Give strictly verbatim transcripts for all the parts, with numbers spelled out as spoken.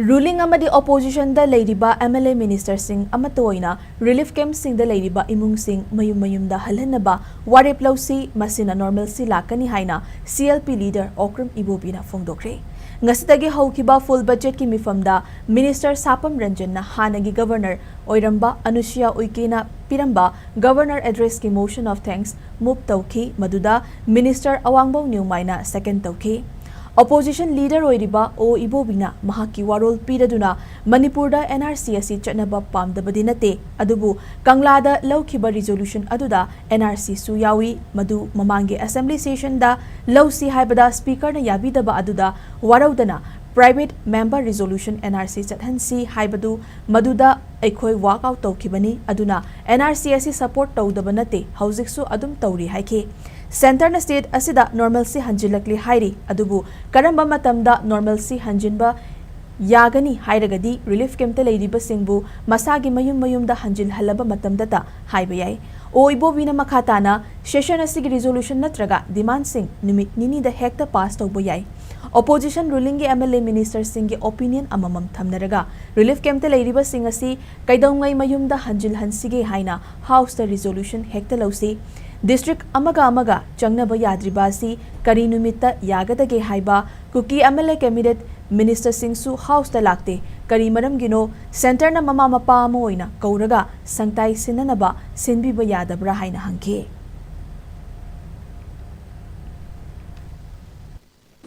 Ruling ꯑꯃꯗꯤ oppositionꯗ ꯂꯩꯔꯤꯕ MLA ministerꯁꯤꯡ ꯑꯃꯠꯇ ꯑꯣꯏꯅ relief campꯁꯤꯡꯗ ꯂꯩꯔꯤꯕ ꯏꯃꯨꯡꯁꯤꯡ ꯃꯌꯨꯝ ꯃꯌꯨꯝꯗ ꯍꯜꯍꯟꯅꯕ ꯋꯥꯔꯦꯞ ꯂꯧꯁꯤ, ꯃꯁꯤꯅ normalcy ꯂꯥꯛꯀꯅꯤ ꯍꯥꯏꯅ CLP leader ꯑꯣꯀ꯭ꯔꯝ ꯏꯕꯣꯕꯤꯅ ꯐꯣꯡꯗꯣꯛꯈ꯭ꯔꯦ꯫ ꯉꯁꯤꯗꯒꯤ ꯍꯧꯈꯤꯕ full budgetꯀꯤ ꯃꯤꯐꯝꯗ minister ꯁꯥꯄꯝ ꯔꯟꯖꯟꯅ ꯍꯥꯟꯅꯒꯤ governor ꯑꯣꯏꯔꯝꯕ ꯑꯅꯨꯁꯨꯌꯥ ꯎꯏꯀꯦꯅ ꯄꯤꯔꯝꯕ governor addressꯀꯤ motion of thanks move ꯇꯧꯈꯤ, ꯃꯗꯨꯗ minister ꯑꯋꯥꯡꯕꯧ ꯅ꯭ꯌꯨꯃꯥꯏꯅ second ꯇꯧꯈꯤ꯫ Opposition leader ꯑꯣꯏꯔꯤꯕ ꯑꯣ ꯏꯕꯣꯕꯤꯅ ꯃꯍꯥꯛꯀꯤ ꯋꯥꯔꯣꯜ ꯄꯤꯔꯗꯨꯅ ꯃꯅꯤꯄꯨꯔꯗ NRC ꯑꯁꯤ ꯆꯠꯅꯕ ꯄꯥꯝꯗꯕꯗꯤ ꯅꯠꯇꯦ, ꯑꯗꯨꯕꯨ ꯀꯪꯂꯥꯗ ꯂꯧꯈꯤꯕ resolution ꯑꯗꯨꯗ NRCꯁꯨ ꯌꯥꯎꯏ, ꯃꯗꯨ ꯃꯃꯥꯡꯒꯤ assembly sessionꯗ ꯂꯧꯁꯤ ꯍꯥꯏꯕꯗ speakerꯅ ꯌꯥꯕꯤꯗꯕ ꯑꯗꯨꯗ ꯋꯥꯔꯧꯗꯅ private member resolution NRC ꯆꯠꯍꯟꯁꯤ ꯍꯥꯏꯕꯗꯨ ꯃꯗꯨꯗ ꯑꯩꯈꯣꯏ walk out ꯇꯧꯈꯤꯕꯅꯤ꯫ ꯑꯗꯨꯅ NRC ꯑꯁꯤ support ꯇꯧꯗꯕ ꯅꯠꯇꯦ, ꯍꯧꯖꯤꯛꯁꯨ ꯑꯗꯨꯝ ꯇꯧꯔꯤ ꯍꯥꯏꯈꯤ꯫ Centreꯅ state ꯑꯁꯤꯗ normalcy ꯍꯟꯖꯤꯜꯂꯛꯂꯤ ꯍꯥꯏꯔꯤ, ꯑꯗꯨꯕꯨ ꯀꯔꯝꯕ ꯃꯇꯝꯗ normalcy ꯍꯟꯖꯤꯟꯕ ꯌꯥꯒꯅꯤ ꯍꯥꯏꯔꯒꯗꯤ relief campꯇ ꯂꯩꯔꯤꯕꯁꯤꯡꯕꯨ ꯃꯁꯥꯒꯤ ꯃꯌꯨꯝ ꯃꯌꯨꯝꯗ ꯍꯟꯖꯤꯜꯍꯜꯂꯕ ꯃꯇꯝꯗꯇ ꯍꯥꯏꯕ ꯌꯥꯏ꯫ ꯑꯣ ꯏꯕꯣꯕꯤꯅ ꯃꯈꯥ ꯇꯥꯅ session ꯑꯁꯤꯒꯤ resolution ꯅꯠꯇ꯭ꯔꯒ demandꯁꯤꯡ ꯅꯨꯃꯤꯠ ꯅꯤꯅꯤꯗ ꯍꯦꯛꯇ pass ꯇꯧꯕ ꯌꯥꯏ꯫ Opposition rulingꯒꯤ MLA ministerꯁꯤꯡꯒꯤ opinion ꯑꯃꯃꯝ ꯊꯝꯅꯔꯒ relief campꯇ ꯂꯩꯔꯤꯕꯁꯤꯡ ꯑꯁꯤ ꯀꯩꯗꯧꯉꯩ ꯃꯌꯨꯝꯗ ꯍꯟꯖꯤꯜꯍꯟꯁꯤꯒꯦ ꯍꯥꯏꯅ houseꯇ resolution ꯍꯦꯛꯇ ꯂꯧꯁꯤ꯫ District ꯑꯃꯒ ꯑꯃꯒ ꯆꯪꯅꯕ ꯌꯥꯗ꯭ꯔꯤꯕ ꯑꯁꯤ ꯀꯔꯤ ꯅꯨꯃꯤꯠꯇ ꯌꯥꯒꯗꯒꯦ ꯍꯥꯏꯕ ꯀꯨꯀꯤ MLA cabinet ministerꯁꯤꯡꯁꯨ houseꯇ ꯂꯥꯛꯇꯦ꯫ ꯀꯔꯤ ꯃꯔꯝꯒꯤꯅꯣ? Centreꯅ ꯃꯃꯥ ꯃꯄꯥ ꯑꯃ ꯑꯣꯏꯅ ꯀꯧꯔꯒ ꯁꯪꯇꯥꯏ ꯁꯤꯟꯅꯅꯕ ꯁꯤꯟꯕꯤꯕ ꯌꯥꯗꯕ꯭ꯔꯥ ꯍꯥꯏꯅ ꯍꯪꯈꯤ꯫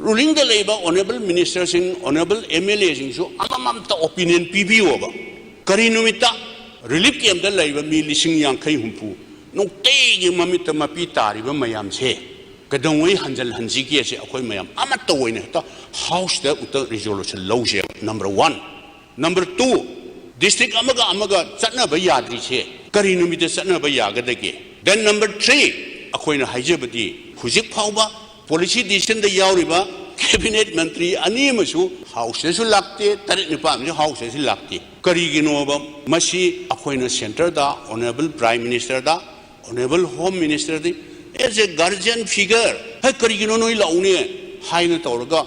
Rulingꯗ ꯂꯩꯕ honourable ministerꯁꯤꯡ, honourable MLAꯁꯤꯡꯁꯨ ꯑꯃꯃꯝꯇ opinion ꯄꯤꯕꯤꯌꯣꯕ꯫ ꯀꯔꯤ ꯅꯨꯃꯤꯠꯇ relief campꯇ ꯂꯩꯕ ꯃꯤ ꯂꯤꯁꯤꯡ ꯌꯥꯡꯈꯩ ꯍꯨꯝꯐꯨ ꯅꯨꯡꯇꯤꯒꯤ ꯃꯃꯤꯠꯇ ꯃꯄꯤ ꯇꯥꯔꯤꯕ ꯃꯌꯥꯝꯁꯦ ꯀꯩꯗꯧꯉꯩ ꯍꯟꯖꯤꯜꯍꯟꯁꯤꯒꯦꯁꯦ ꯑꯩꯈꯣꯏ ꯃꯌꯥꯝ ꯑꯃꯠꯇ ꯑꯣꯏꯅ ꯍꯦꯛꯇ houseꯇ ꯎꯛꯇ resolution ꯂꯧꯁꯦꯕ꯫ Number one꯫ Number two, district ꯑꯃꯒ ꯑꯃꯒ ꯆꯠꯅꯕ ꯌꯥꯗ꯭ꯔꯤꯁꯦ ꯀꯔꯤ ꯅꯨꯃꯤꯠꯇ ꯆꯠꯅꯕ ꯌꯥꯒꯗꯒꯦ? Then number three, ꯑꯩꯈꯣꯏꯅ ꯍꯥꯏꯖꯕꯗꯤ ꯍꯧꯖꯤꯛ ꯐꯥꯎꯕ policy decisionꯗ ꯌꯥꯎꯔꯤꯕ cabinet ꯃꯟꯇ꯭ꯔꯤ ꯑꯅꯤ ꯑꯃꯁꯨ houseꯇꯁꯨ ꯂꯥꯛꯇꯦ, ꯇꯔꯦꯠ ꯅꯤꯄꯥꯜ ꯑꯃꯁꯨ houseꯇꯁꯨ ꯂꯥꯛꯇꯦ꯫ ꯀꯔꯤꯒꯤꯅꯣꯕ? ꯃꯁꯤ ꯑꯩꯈꯣꯏꯅ centreꯗ honourable prime ministerꯗ, honourable home ministerꯗ as a guardian figure, "ꯍꯦ, ꯀꯔꯤꯒꯤꯅꯣ ꯅꯣꯏ ꯂꯥꯛꯎꯅꯦ?" ꯍꯥꯏꯅ ꯇꯧꯔꯒ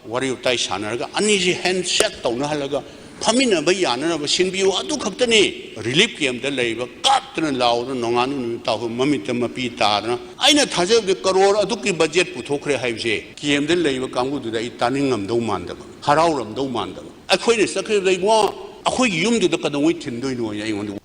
ꯋꯥꯔꯤ ꯋꯥꯇꯥꯏ ꯁꯥꯟꯅꯔꯒ ꯑꯅꯤꯁꯤ ꯍꯦꯟꯁꯦꯛ ꯇꯧꯅꯍꯜꯂꯒ ꯐꯝꯃꯤꯟꯅꯕ ꯌꯥꯅꯅꯕ ꯁꯤꯟꯕꯤꯌꯨ꯫ ꯑꯗꯨ ꯈꯛꯇꯅꯤ꯫ ꯔꯤꯂꯤꯐ ꯀꯦꯝꯞꯇ ꯂꯩꯕ ꯀꯥꯞꯇꯅ ꯂꯥꯎꯗꯅ ꯅꯣꯡꯉꯥꯟꯕ ꯅꯨꯃꯤꯠ ꯇꯥꯕ ꯃꯃꯤꯠꯇ ꯃꯄꯤ ꯇꯥꯗꯅ, ꯑꯩꯅ ꯊꯥꯖꯕꯗꯤ ꯀꯔꯣꯔ ꯑꯗꯨꯛꯀꯤ ꯕꯖꯦꯠ ꯄꯨꯊꯣꯛꯈ꯭ꯔꯦ ꯍꯥꯏꯕꯁꯦ ꯀꯦꯝꯞꯇ ꯂꯩꯕ ꯀꯥꯡꯕꯨꯗꯨꯗ ꯑꯩ ꯇꯥꯅꯤꯡꯉꯝꯗꯧ ꯃꯥꯟꯗꯕ, ꯍꯔꯥꯎꯔꯝꯗꯧ ꯃꯥꯟꯗꯕ꯫ ꯑꯩꯈꯣꯏꯅ ꯆꯠꯈꯤꯕꯗ ꯏꯕꯨꯡꯉꯣ, ꯑꯩꯈꯣꯏꯒꯤ ꯌꯨꯝꯗꯨꯗ ꯀꯩꯗꯧꯉꯩ ꯊꯤꯟꯗꯣꯏꯅꯣ ꯍꯥꯏꯅ ꯑꯩꯉꯣꯟꯗ